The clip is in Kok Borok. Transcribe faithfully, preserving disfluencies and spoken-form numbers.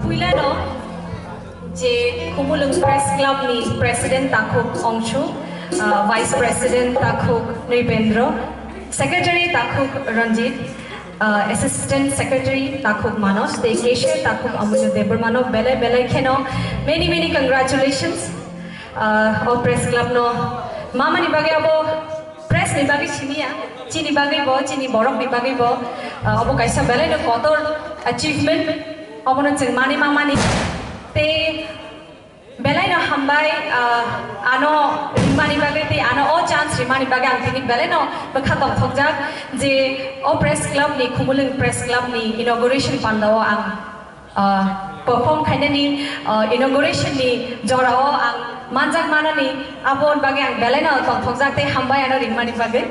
Puilano je Khumulwng Press Club ni President Takhuk Ongshu, ah, Vice President Takhuk Nripendra, Secretary Takhuk Ranjit, ah, Assistant Secretary Takhuk Manos, tei Cashier Takhuk Amulya Debbarmano belai belai kheno many many congratulations, ah, o press club no mamani bagwi abo press ni bagwi siniya, chini bagwi bo, chini borok ni bagwi bo, ah, obo kaisa belai no kotor achievement, obono chwng mani mamani. Tei belai no hambai, ah, ano rimani bagwi tei ano o chance rimani bagwi ang tini belai no bwkha tongthokjak je o press club ni, Khumulwng Press Club ni inauguration pandao ang, ah, perform khainani, ah, inauguration ni jorao ang manjak manani abo bagwi ang belai no tongthokjak tei hambai ano rimani bagwi.